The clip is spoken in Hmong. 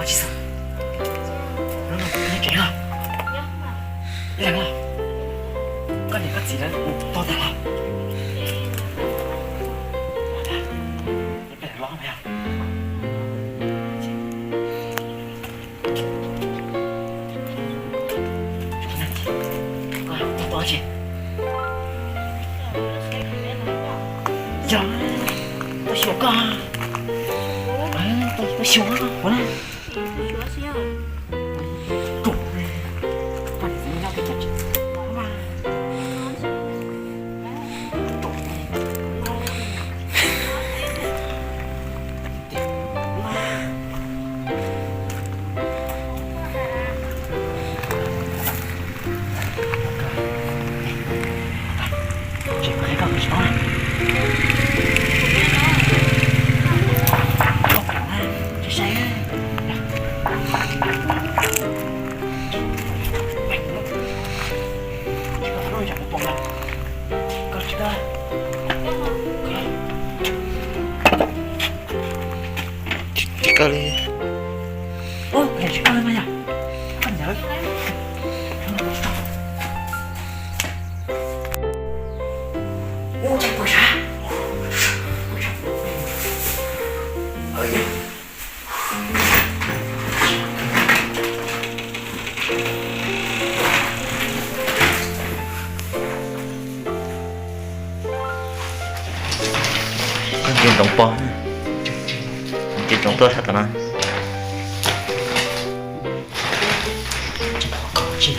Tsis xav, hnub no kuv peb tsev os. Ib leeg os, koj niam koj txiv lawv mus tog tag los? Peb los mas yog. Koj, koj tuaj tsis? Yog, tuaj xyuas koj. Tuaj, tuaj xyuas koj na. Tsis kawg li. Ub, tsis kawg li mas yog. Koj niam lawv. Ub, tsis pom sav. Koj nce ntsoov pog, nce ntsoov tuaj sab tom no. Tsis